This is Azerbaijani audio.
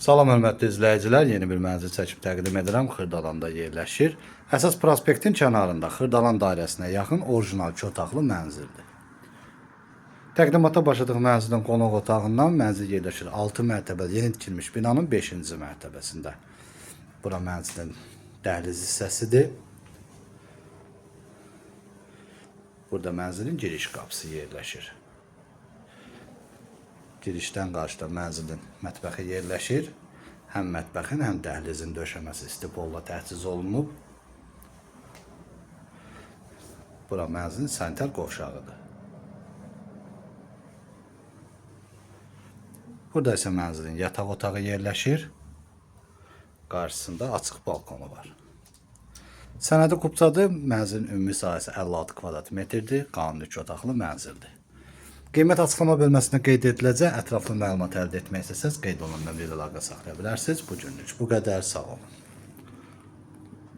Salam hörmətli izləyicilər, yeni bir mənzil çəkib təqdim edirəm. Xırdalanda yerləşir. Əsas prospektin kənarında Xırdalan dairəsinə yaxın orijinal iki otaqlı mənzildir. Təqdimata başladıq mənzilin qonaq otağından. Mənzil yerləşir 6 mərtəbəli yeni tikilmiş binanın 5-ci mərtəbəsində. Bura mənzilin dəhliz hissəsidir. Burada mənzilin giriş qapısı yerləşir. Girişdən qarşıda mənzilin mətbəxi yerləşir. Həm mətbəxin, həm dəhlizin döşəməsi istipolla təchiz olunub. Bura mənzilin sanitar qovşağıdır. Burada isə mənzilin yataq otağı yerləşir. Qarşısında açıq balkonu var. Sənədi kupçadır. Mənzilin ümumi sahəsi 56 kvadrat metrdir. Qanuni iki otaqlı mənzildir. Qiymət açıqlama bölməsində qeyd ediləcək. Ətraflı məlumat əldə etmək istəsəniz qeyd olunan nömrə ilə əlaqə saxlaya bilərsiniz. Bu günlük bu qədər. Sağ olun.